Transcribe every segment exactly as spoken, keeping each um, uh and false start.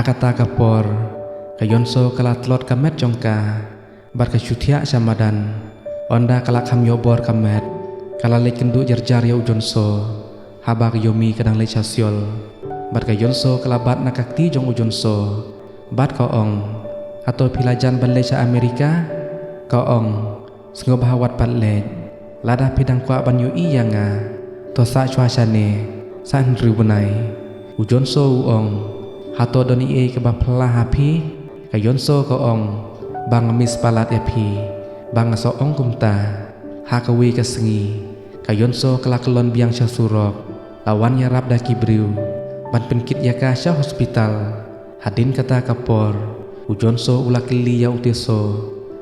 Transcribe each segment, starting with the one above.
Ha kata ka por, ka Yonso ka la tlot ka met jong ka, bad ka shu thiah sha madan. Ynda ka la kham ïoh bor ka met, ka la leit kynduh jar jar ïa u Jonso, haba ka Yomi ka dang leit sha siol. Bad ka Yonso ka la bat na ka kti jong u Jonso, bad ka ong, "Hato phi la jan ban leit sha Amerika?" Ka ong, "Sngewbha wat pat leit. Lada phi dang kwah ban ïohi ïa nga, to sah shuwa shane, sah hynriew bnai." U Jonso u ong, "Hato don ei ei kaba phylla ha phi?" Ka Yonso ka ong, "Ba nga miss palat ïa phi, ba nga sa ong kumta." Ha kawei ka sngi, ka Yonso ka la kyllon biang sha surok, la wan ïarap da ki briew ban pynkit ïa ka sha hospital. Hadien kata ka por, u Jonso u la kylli ïa u Teso,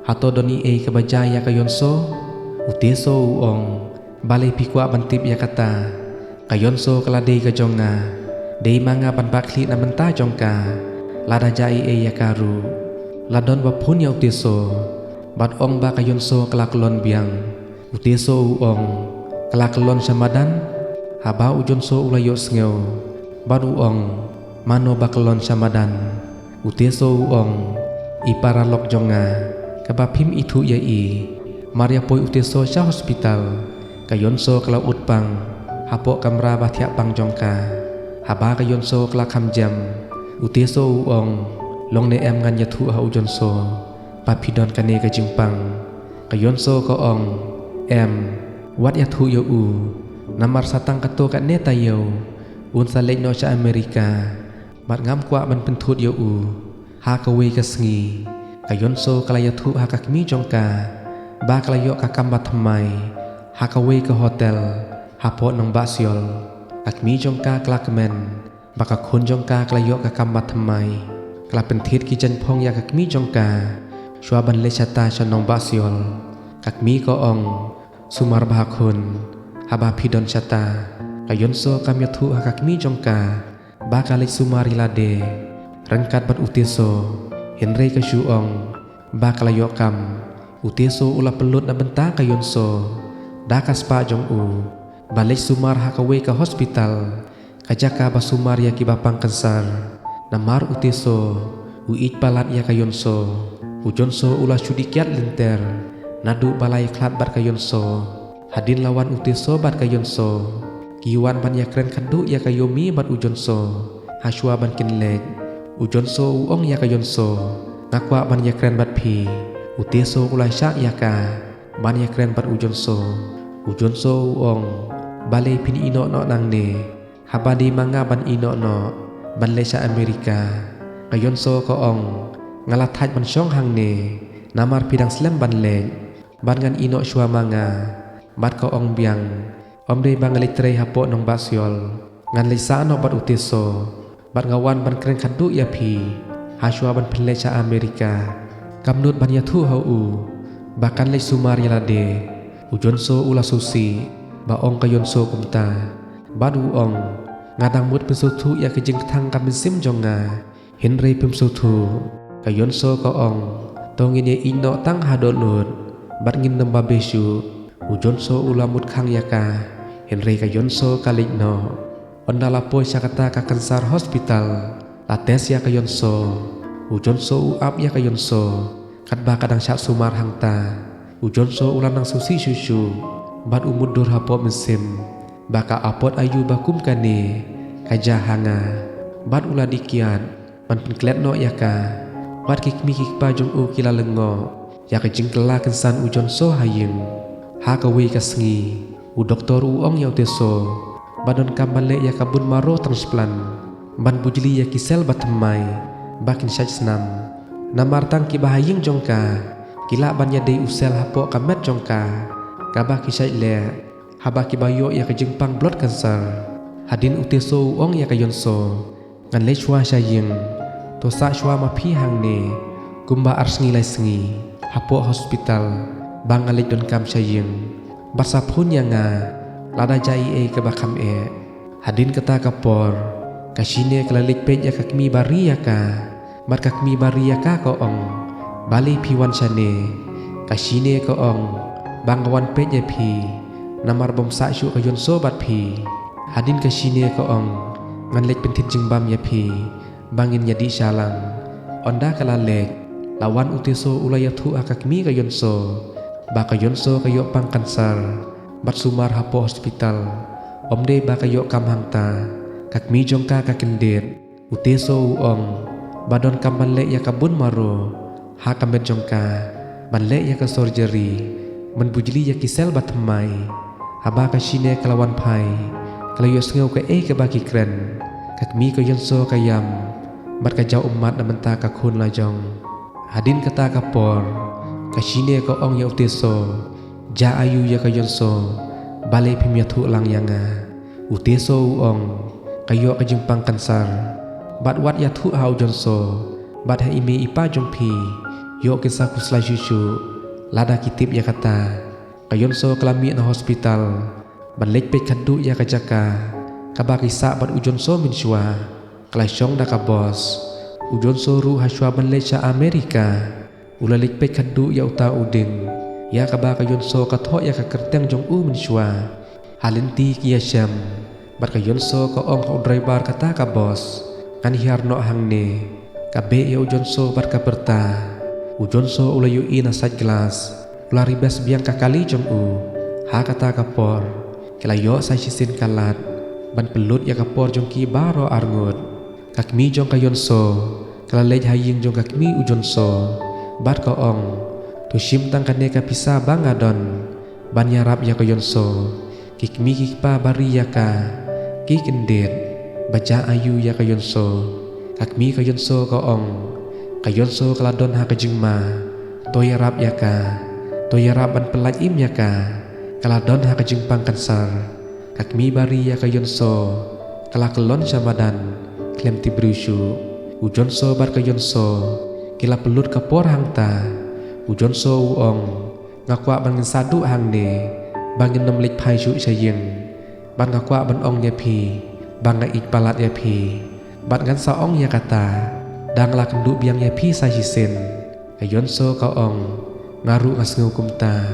"Hato don ei ei kaba jia ïa ka Yonso?" U Teso u ong, "Balei phi kwah ban tip ïa kata? Ka Yonso ka la dei ka jong nga. Dei ma nga ban bah khlieh na bynta jong ka, lada jia ei ei ïa ka ruh." La don ba phone ïa u Teso, bad ong ba ka Yonso ka la kyllon biang. U Teso u ong, "Ka la kyllon sha madan?" Haba u Jonso u la ïohsngew, bad u ong, "Mano ba kyllon sha madan?" U Teso u ong, "I paralok jong nga, kaba phim ithuh ïa i." Mar ïa poi u Teso sha hospital, ka Yonso ka la ud pang hapoh kamra ba thiah pang jong ka. Haba ka Yonso ka la kham jem, u Teso u ong, "Long ne em ngan ïathuh ha u Jonso ba phi don kane ka jingpang?" Ka Yonso ka ong, "Em, wat ïathuh ïa u. Namar sa tang katto katne taïew un sa leit noh sha Amerika, bad ngam kwah ban pynthut ïa u." Ha kawei ka sngi, ka Yonso ka la ïathuh ha ka kmie jong ka ba ka la ïoh ka kam ba thymmai ha kawei ka hotel hapoh Nongbah Siol. Ka kmie jong ka ka la kmen ba ka khun jong ka ka la ïoh ka kam ba thymmai. Ka la pynthied ki jaiñphong ïa ka kmie jong ka shuwa ban leit shata sha Nongbah Siol. Ka kmie ka ong, "Sumar bha khun, haba phi don shata." Ka Yonso kam ïathuh ha ka kmie jong ka ba ka leit sumar ïa lade ryngkat bad u Teso, hynrei ka shu ong ba ka la ïoh kam. U Teso u la pynlut na bynta ka Yonso da ka spah jong u ba leit sumar ha kawei ka hospital, ka jaka ba sumar ïa kiba pang kansar. Namar u Teso u ïeit palat ïa ka Yonso, u Jonso u la shu dih kiad lynter naduh ba la ïakhlad bad ka Yonso. Hadien la wan u Teso bad ka Yonso, ki wan ban ïakren khadduh ïa ka Yomi bad u Jonso. Hashuwa ban kin leit, u Jonso u ong ïa ka Yonso, "Nga kwah ban ïakren bad phi." U Teso u la shah ïa ka ban ïakren bad u Jonso. U Jonso u ong, "Balei phin ïehnoh noh nangne, haba dei ma nga ban ïehnoh noh ban leit sha Amerika?" Ka Yonso ka ong, "Nga la thait ban shong hangne, namar phi dang slem ban leit, bad ngan ïehnoh shuwa ma nga." Bad ka ong biang, "Ym dei ba nga leit trei hapoh Nongbah Siol, ngan leit sah noh bad u Teso, bad nga wan ban kren khadduh ïa phi hashuwa ban phin leit sha Amerika. Kam nud ban ïathuh ha u ba kan leit sumar ïa lade." U Jonso u la sngewsih ba ong ka Yonso kumta, bad u ong, "Nga dang mut pynsngewthuh ïa ka jingkthang ka mynsiem jong nga, hynrei phim sngewthuh." Ka Yonso ka ong, "To ngin ïa ïehnoh tang ha dohnud, bad ngin nym babe shuh." U Jonso u la mut khang ïa ka, hynrei ka Yonso ka leit noh. Ynda la poi sha kata ka kansar hospital, la test ïa ka Yonso. U Jonso u ap ïa ka Yonso katba ka dang shah sumar hangta. U Jonso u la nang sngewsih shuh shuh, bad u mutdur hapoh mynsiem ba ka apot aïu ba kum kane ka jia ha nga. Bad u la dih kiad ban pynklet noh ïa ka. Bad ki kmie ki kpa jong u ki la lyngngoh ïa ka jingkylla kynsan u Jonso ha ïing. Ha kawei ka sngi, u doktor u ong ïa u Teso ba donkam ban leh ïa ka bun marrow transplant, ban bujli ïa ki sel ba thymmai ba kin shait snam. Namar tang kiba ha ïing jong ka ki lah ban ïadei u sel hapoh ka met jong ka, kaba ki shait leh haba kiba ïoh ïa ka jingpang blood cancer. Hadien u Teso u ong ïa ka Yonso, "Ngan leit shuwa sha ïing, to sah shuwa ma phi hangne kumba ar sngi lai sngi hapoh hospital, ba nga leit donkam sha ïing. Bad sa phone ïa nga lada jia ei ei kaba kham eh." Hadien kata ka por, ka shine ka la leit peit ïa ka kmie ba ri ïa ka. Bad ka kmie ba ri ïa ka ka ong, "Balei phi wan shane?" Ka shine ka ong, "Ba nga wan peit ïa phi, namar bym sah shuh ka Yonso bad phi." Hadien ka shine ka ong, "Ngan leit pynthied jingbam ïa phi, ba ngin ïadih sha lang. Ynda ka la leit, la wan u Teso u la ïathuh ha ka kmie ka Yonso ba ka Yonso ka ïoh pang kansar bad sumar hapoh hospital. Ym dei ba ka ïoh kam hangta, ka kmie jong ka ka kyndit. U Teso u ong ba donkam ban leh ïa ka bun marwei ha ka met jong ka, ban leh ïa ka surgery, ban bujli ïa ki sel ba thymmai. Haba ka shine ka la wan phai, ka la ïohsngew kaei kaba ki kren. Ka kmie ka Yonso ka ïam bad ka jaw ummat na bynta ka khun la jong. Hadien kata ka por, ka shine ka ong ïa u Teso, jah aïu ïa ka Yonso, balei phim ïathuh lang ïa nga. U Teso u ong, ka ïoh ka jingpang kansar. Bad wat ïathuh ha u Yonso bad ha i mei i pa jong phi, ïoh kin sa khuslai shuh shuh lada ki tip ïa kata. Ka Yonso ka la mih na hospital ban leit peit khadduh ïa ka jaka kaba ki sah bad u Yonso mynshuwa. Ka la shong da ka bos. U Yonso ruh hashwa ban leit sha Amerika, u la leit peit khadduh ïa uta u dieng ïa kaba ka Yonso ka thoh ïa ka kyrteng jong u mynshuwa. Ha lynti ki ïashem bad ka Yonso ka ong ha u driver kata ka bos, ngan hiar noh hangne. Ka beh ïa u Yonso bad ka pyrta. U Yonso u la ïohi na side glass, u la rebase biang ka kali jong u. Ha kata ka por, ki la ïoh sa shisien ka lad ban pynlut ïa ka por jong ki baroh arngut. Ka kmie jong ka Yonso ka la leit ha ïing jong ka kmie u Yonso bad ka ong, to shim tang kane ka pisa ba nga don ban ïarap ïa ka Yonso. Ki kmie ki kpa ba ri ïa ka ki kyndit ba jah aïu ïa ka Yonso. Ka kmie ka Yonso ka ong, ka Yonso ka la don ha ka jingma, to ïarap ïa ka, to ïarap ban pynlait im ïa ka, ka la don ha ka jingpang kansar. Ka kmie ba ri ïa ka Yonso ka la kyllon sha madan khlem tip briew shuh. U Yonso bad ka Yonso ki la pynlut ka por hangta. U Yonso u ong, nga kwah ban ngin sa duh hangne, ba ngin ym leit phai shuh sha ïing. Bad nga kwah ban ong ïa phi ba nga ïeit palat ïa phi. Bad ngan sa ong ïa kata da nga la kynduh biang ïa phi sa shisien. Ka Yonso ka ong, nga ruh nga sngew kumta,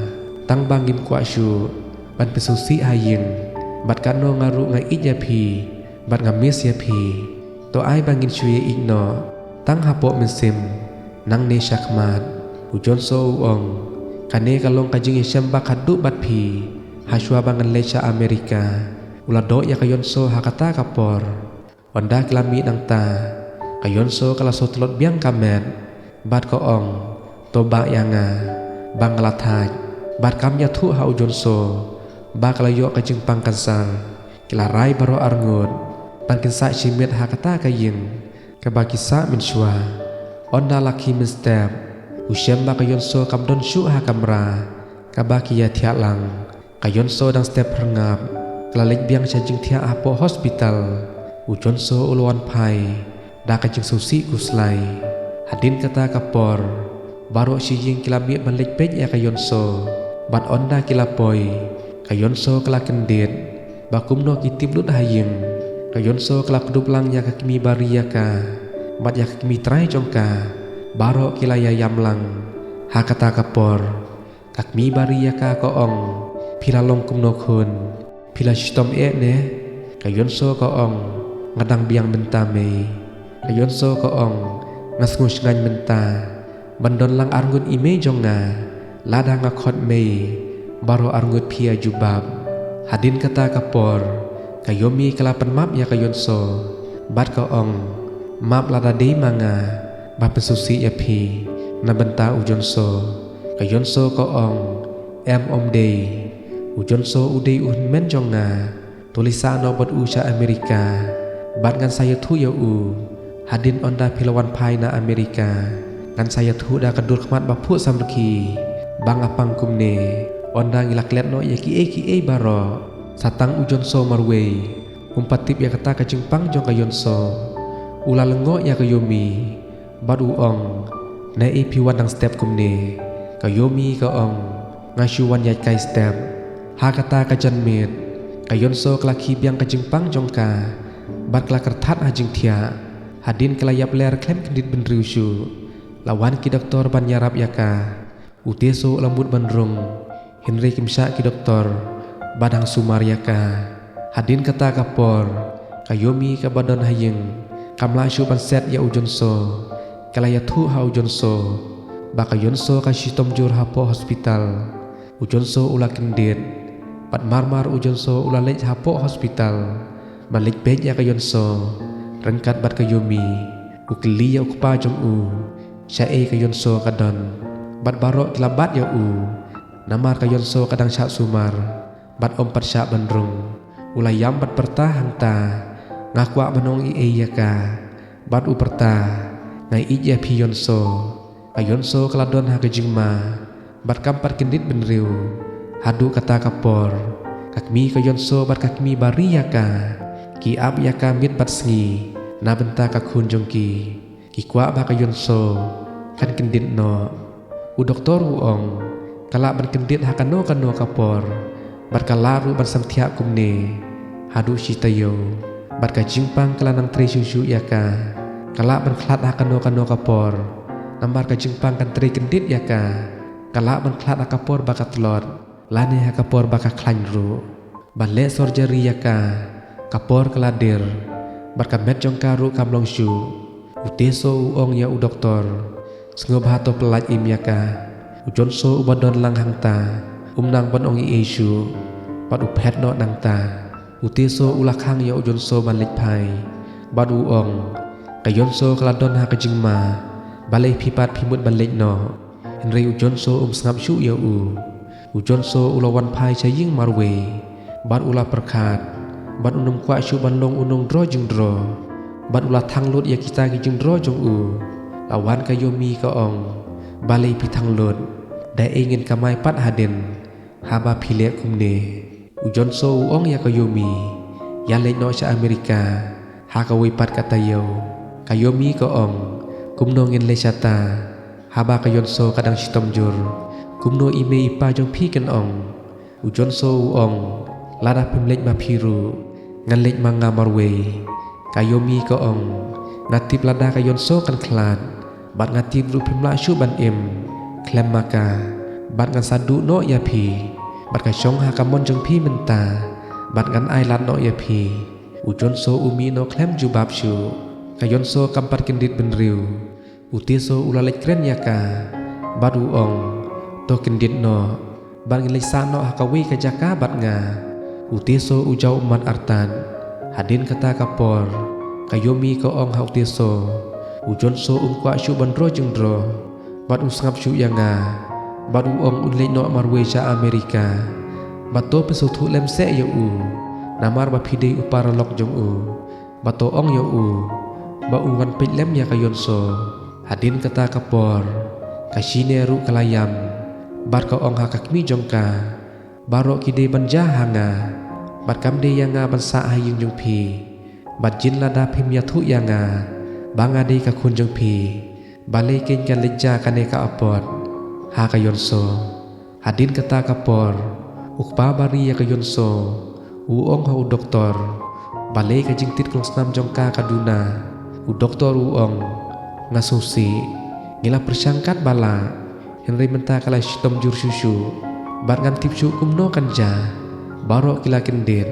tang ba ngim kwah shuh ban pynsngewsih ha ïing. Bad katno nga ruh nga ïeit ïa phi bad nga miss ïa phi. To ai ba ngin shu ïaieit noh tang hapoh mynsiem, nangne shakhmat. U Yonso u ong, kane ka long ka jingïashem ba khadduh bad phi. Hashwa ba ngan leit sha Amerika. U la doh ïa ka Yonso ha kata ka por. Ynda ki la mih nangta, ka Yonso ka la shu tlot biang ka met bad ka ong, to bah ïa nga ba nga la thait. Bad kam ïathuh ha u Yonso ba ka la ïoh ka jingpang kansar. Ki la rai baroh arngut ban kin sah shimet ha kata ka ïing kaba ki sah mynshuwa. Ynda la khie mynstep, u shem ba ka Yonso kam don shuh ha kamra kaba ki ïathiah lang. Ka Yonso dang step pyrngap, ka la leit biang sha jingthiah hapoh hospital. U Yonso u la wan phai da ka jingsngewsih khuslai. Hadien kata ka por, baroh shi ïing ki la mih ban leit peit ïa ka Yonso. Bad ynda ki la poi, ka Yonso ka la kyndit ba kumno ki tip lut ha ïing. Ka Yonso ka la kdup lang ïa ka kmie ba ri ïa ka bad ïa ka kmie trai jong ka. Baroh ki la ïa ïam lang. Ha kata ka por, ka kmie ba ri ïa ka ka ong, phi la long kumno khun? Phi la shitom eh ne? Ka Yonso ka ong, nga dang biang mynta mei. Ka Yonso ka ong, nga sngew shngaiñ mynta ban don lang arngut i mei jong nga. Lada nga khot mei, baroh arngut phi ïa jubab. Hadien kata ka por, ka Yomi ka la pynmap ïa ka Yonso bad ka ong, map lada dei ma nga ba pynsngewsih ïa phi na bynta u Yonso. Ka Yonso ka ong, em, ym dei. U Yonso u dei u hynmen jong nga. To leit sah noh bad u sha Amerika bad ngan sa ïathuh ïa u. Hadien ynda phi la wan phai na Amerika, ngan sa ïathuh da ka dur khmat ba phuh samrkhie ba nga pang kumne. Ynda ngi la klet noh ïa kiei kiei baroh, sa tang u Yonso marwei um pat tip ïa kata ka jingpang jong ka Yonso. U la lyngngoh ïa ka Yomi bad u ong, naei phi wan dang step kumne? Ka Yomi ka ong, nga shu wan ïaid kai step. Ha kata ka janmiet, ka Yonso ka la khie biang ka jingpang jong ka bad ka la kyrthat ha jingthiah. Hadien ka la ïap ler khlem kyndit bynriew shuh. La wan ki doktor ban ïarap ïa ka. U Teso u la mut ban rung, hynrei kim shah ki doktor ba dang sumar ïa ka. Hadien kata ka por, ka Yomi kaba don ha ïing Kam lah shuh ban set ïa u Jonso. Ka la ïathuh ha u Jonso ba ka Yonso ka shitom jur hapoh hospital. U Jonso u la kyndit. Bad marmar u Jonso u la leit hapoh hospital ban leit peit ïa ka Yonso ryngkat bad ka Yomi. U kylli ïa u kpa jong u shaei ka Yonso ka don, bad baroh ki la bat ïa u. Namar ka Yonso ka dang shah sumar bad ym pat shah ban rung. U la ïam bad pyrta hangta, nga kwah ban ong ei ei ïa ka. Bad u pyrta, nga ïeit ïa phi Yonso. Ka Yonso ka la don ha ka jingma bad kam pat kyndit bynriew. Haduh kata ka por ka kmie ka Yonso bad ka kmie ba ri ïa ka ki ap ïa ka miet bad sngi na bynta ka khun jong ki. Ki kwah ba ka Yonso kan kyndit noh. U doktor u ong, ka lah ban kyndit ha kano kano ka por bad ka lah ruh ban samthiah kumne haduh shi taïew. Bad ka jingpang ka la nang trei shuh shuh ïa ka. Ka lah ban khlad ha kano kano ka por. Namar ka jingpang kan trei kyndit ïa ka. Ka lah ban khlad ha ka por ba ka tlot lane ha ka por ba ka khlaiñ ruh. Ban leh surgery ïa ka, ka por ka la dier bad ka met jong ka ruh kam long shuh. U Teso u ong ïa u doktor, sngewbha to pyllait im ïa ka. U Jonso uba don lang hangta um nang ban ong ei ei shuh bad u phet noh nangta. U Teso u la khang ïa u Jonso ban leit phai bad u ong, ka Yonso ka la don ha ka jingma. Balei phi pat phi mut ban leit noh? Hynrei u Jonso um sngap shuh ïa u. U Jonso u la wan phai sha ïing marwei bad u la pyrkhat bad u nym kwah shuh ban long u nongdro jingdro. Bad u la thang lut ïa kita ki jingdro jong u. La wan ka Yomi ka ong, balei phi thang lut? Da ei ngin kamai pat hadien haba phi leh kumne? U Jonso u ong ïa ka Yomi, ïa leit noh sha Amerika ha kawei pat ka taïew. Ka Yomi ka ong, kumno ngin leit shata haba ka Yonso ka dang shitom jur? Kumno i mei i pa jong phi kin ong? U Jonso u ong, lada phim leit ma phi ruh, ngan leit ma nga marwei. Ka Yomi ka ong, nga tip lada ka Yonso kan khlad bad nga tip ruh phim lah shuh ban im khlem ma ka. Bad ngan sa duh noh ïa phi bad ka shong ha ka mon jong phi mynta bad ngan ai lad noh ïa phi. U Jonso u mih noh khlem jubab shuh. Ka Yonso kam pat kyndit bynriew. U Teso u la leit kren ïa ka bad u ong, to kyndit noh bad ngin leit sah noh ha kawei ka jaka bad nga. U Teso u jaw ummat artat. Hadien kata ka por ka Yomi ka ong ha u Teso, u Jonso um kwah shuh ban dro jingdro bad um sngap shuh ïa nga. Bad u ong un leit noh marwei sha Amerika. Bad to phi sngewthuh lem seh ïa u, namar ba phi dei u paralok jong u. Bad to ong ïa u ba u wan peit lem ïa ka Yonso. Hadien kata ka por ka Shine ruh ka la ïam bad ka ong ha ka kmie jong ka, baroh ki dei ban jia ha nga bad kam dei ïa nga ban sah ha ïing jong phi. Bad jin lada phim ïathuh ïa nga ba nga dei ka khun jong phi, balei kein kan leit jia kane ka apot ha ka Yonso? Hadien kata ka por u kpa ba ri ïa ka Yonso u ong ha u doktor, balei ka jingtied klongsnam jong ka ka duna? U doktor u ong, nga sngewsih. Ngi la pyrshang katba lah, hynrei mynta ka la shitom jur shuh shuh bad ngam tip shuh kumno kan jia. Baroh ki la kyndit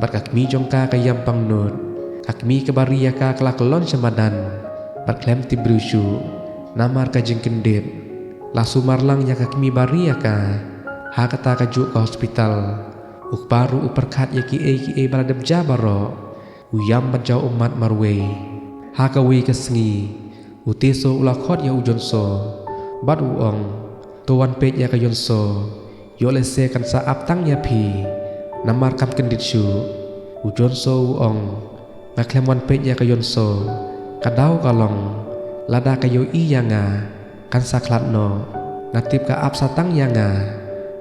bad ka kmie jong ka ka ïam pangnud. Ka kmie kaba ri ïa ka ka la kyllon sha madan bad khlem tip briew shuh namar ka jingkyndit. La sumar lang ïa ka kmie ba ri ïa ka. Ha kata ka juh ka hospital u kpa ruh u pyrkhat ïa kiei kiei ba la dep jia baroh. U ïam bad jaw ummat marwei. Ha kawei ka sngi u Teso u la khot ïa u Jonso bad u ong, to wan peit ïa ka Yonso. Ïoh lehse kan sa ap tang ïa phi namar kam kyndit shuh. U Jonso u ong, nga khlem wan peit ïa ka Yonso. Ka daw ka long lada ka ïohi ïa nga kan sa khlad noh. Nga tip ka ap sa tang ïa nga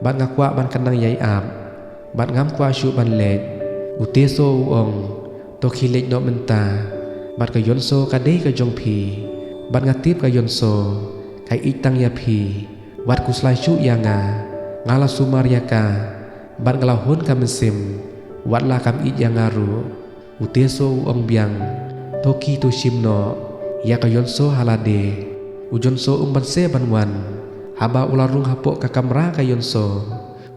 bad nga kwah ban kynnang ïai ap bad ngam kwah shuh ban leit. U Teso u ong, to khie leit noh mynta bad ka Yonso ka dei ka jong phi. Bad nga tip ka Yonso ka ïeit tang ïa phi. Wat khuslai shuh ïa nga. Nga la sumar ïa ka bad nga la hun ka mynsiem. Wat la kam ïeit ïa nga ruh. U Teso u ong biang, to khie to shim noh ïa ka Yonso ha lade. U Jonso um banse ban wan. Haba u la rung hapoh ka kamra ka Yonso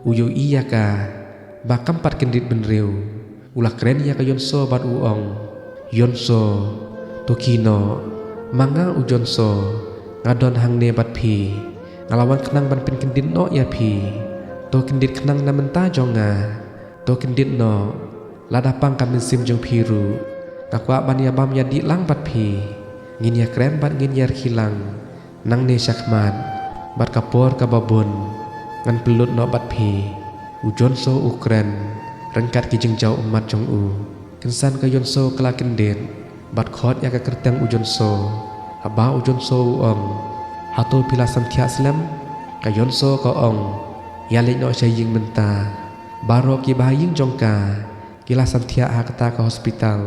u ïohi ïa ka ba kam pat kyndit bynriew. U la kren ïa ka Yonso bad u ong, Yonso, To khie noh, ma nga u Jonso, nga don hangne bad phi. Nga la wan khnang ban pynkyndit noh ïa phi. To kyndit khnang na bynta jong nga. To kyndit noh, lada pang ka mynsiem jong phi ruh, nga kwah ban ïa bam ïa dih lang bad phi. Ngin ïa kren bad ngin ïa rkhie lang nangne shakhmat, bad ka por kaba bun ngan pynlut noh bad phi. U Jonso u kren ryngkat ki jingjaw ummat jong u. Kynsan ka Yonso ka la kyndit bad khot ïa ka kyrteng u Jonso. Haba u Jonso u ong, hato phi la sam thiah slem? Ka Yonso ka ong, ïa leit noh sha ïing mynta. Baroh kiba ha ïing jong ka ki la sam thiah ha kata ka hospital.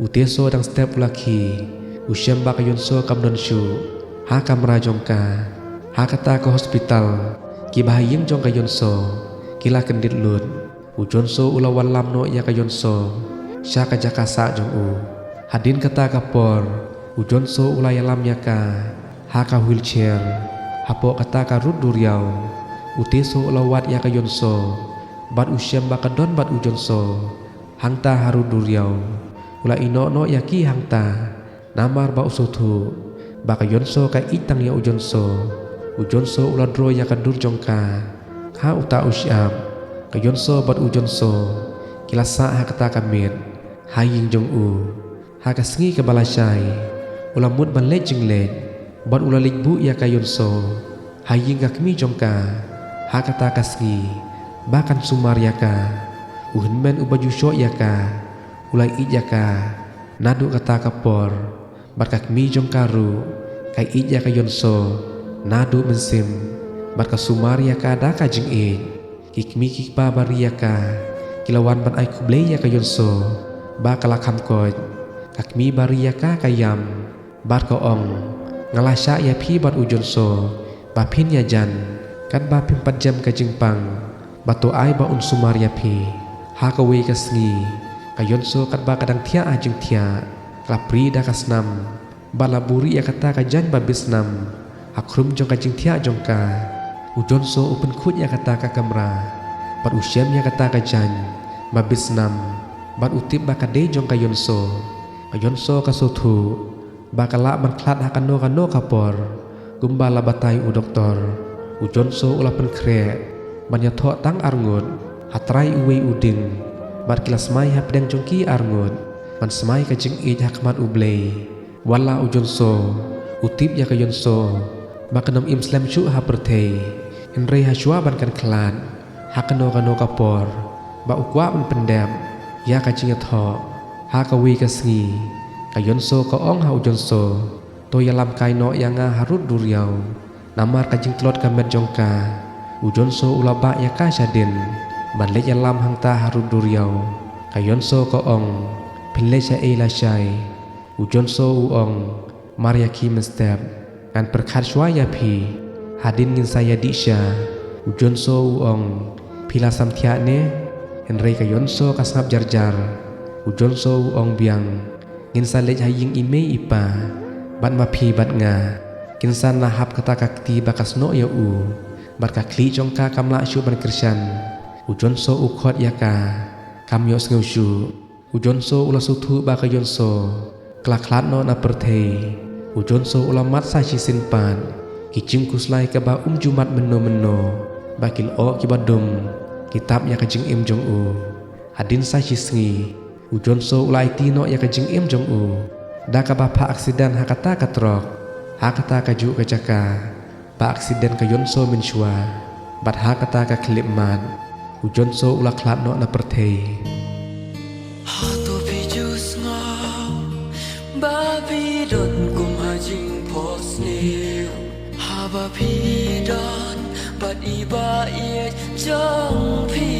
U Teso dang step u la khie, u shem ba ka Yonso kam don shuh ha kamra jong ka. Ha kata ka hospital, kiba ha ïing jong ka Yonso ki la kyndit lut. U Jonso u la wallam noh ïa ka Yonso sha ka jaka sah jong u. Hadien kata ka por, u Jonso u la ïalam ïa ka ha ka wheelchair. Hapoh kata ka rud duriaw, u Teso u la wad ïa ka Yonso bad u shem ba ka don bad u Jonso hangta ha rud duriaw. U la ïehnoh noh ïa ki hangta. Namar ba u sngewthuh ba ka Yonso ka ïeit tang ïa u Jonso. U Jonso u la draw ïa ka dur jong ka. Ha uta u shyiap, ka Yonso bad u Jonso ki la sah ha kata ka miet ha ïing jong u. Ha ka sngi kaba lashai, u la mut ban leit jingleit bad u la leit buh ïa ka Yonso ha ïing ka kmie jong ka. Ha kata ka sngi ba kan sumar ïa ka, u hynmen uba ju shoh ïa ka u la ïeit ïa ka naduh kata ka por. Bad ka kmie jong ka ruh ka ïeit ïa ka Yonso naduh mynsiem, bad ka sumar ïa ka da ka jingïeit. Ki kmie ki kpa ba ri ïa ka ki la wan ban ai khublei ïa ka Yonso ba ka la kham koit. Ka kmie ba ri ïa ka ka ïam bad ka ong, nga la shah ïa phi bad u Jonso ba phin ïajan, katba phim pat jem ka jingpang, ba to ai ba un sumar ïa phi. Ha kawei ka sngi, ka Yonso katba ka dang thiah ha jingthiah, ka la prie da ka snam bad la buhrieh ïa kata ka jaiñ ba bit snam ha khrum jong ka jingthiah jong ka. U Jonso u pynkhuid ïa kata ka kamra bad u shem ïa kata ka jaiñ ba bit snam bad u tip ba ka dei jong ka Yonso. Ka Yonso ka sngewthuh ba ka lah ban khlad ha kano kano ka por, kumba la batai u doktor. U Jonso u la pynkhreh ban ïathoh tang arngut ha trai uwei u dieng, bad ki la smai hapdeng jong ki arngut ban smai ka jingïeit ha khmat U Blei. Wat la u Jonso u tip ïa ka Yonso ba kan ym im slem shuh ha pyrthei, hynrei ha shuwa ban kan khlad ha kano kano ka por, ba u kwah ban pyndep ïa ka jingïathoh. Ha kawei ka sngi, ka Yonso ka ong ha u Jonso, to ïalam kai noh ïa nga ha rud duriaw. Namar ka jingtlot ka met jong ka, u Jonso u la bah ïa ka shadien ban leit ïalam hangta ha rud duriaw. Ka Yonso ka ong, phin leit shaei lashai? U Jonso u ong, mar ïa ki mynstep, ngan pyrkhat shuwa ïa phi. Hadien ngin sa ïadih sha. U Jonso u ong, phi la sam thiah ne? Hynrei ka Yonso ka sngap jarjar. U Jonso u ong biang, ngin sa leit ha ïing i mei i pa, bad ma phi bad nga. Kin sa na hap kata ka kti ba ka snoh ïa u, bad ka khlieh jong ka kam lah shuh ban kyrshan. U Jonso u khot ïa ka, kam ïohsngew shuh. U Jonso u la sngewthuh ba ka Yonso ka la khlad noh na pyrthei. U Jonso u la mad sa shisien pat. Ki jingkhuslai kiba um ju mad mynno mynno, ba ki lyoh kiba dum ki tap ïa ka jingim jong u. Hadien sa shisngi, u Jonso u la aiti noh ïa ka jingim jong u da kaba phah aksiden ha kata ka trok, ha kata kajuh ka jaka ba aksiden ka Yonso mynshuwa, bad ha kata ka khyllipmat u Jonso u la khlad noh na pyrthei. Hato phi ju sngew ba phi don kum ha jingphohsniew, haba phi don bad i ba ïeit jong phi?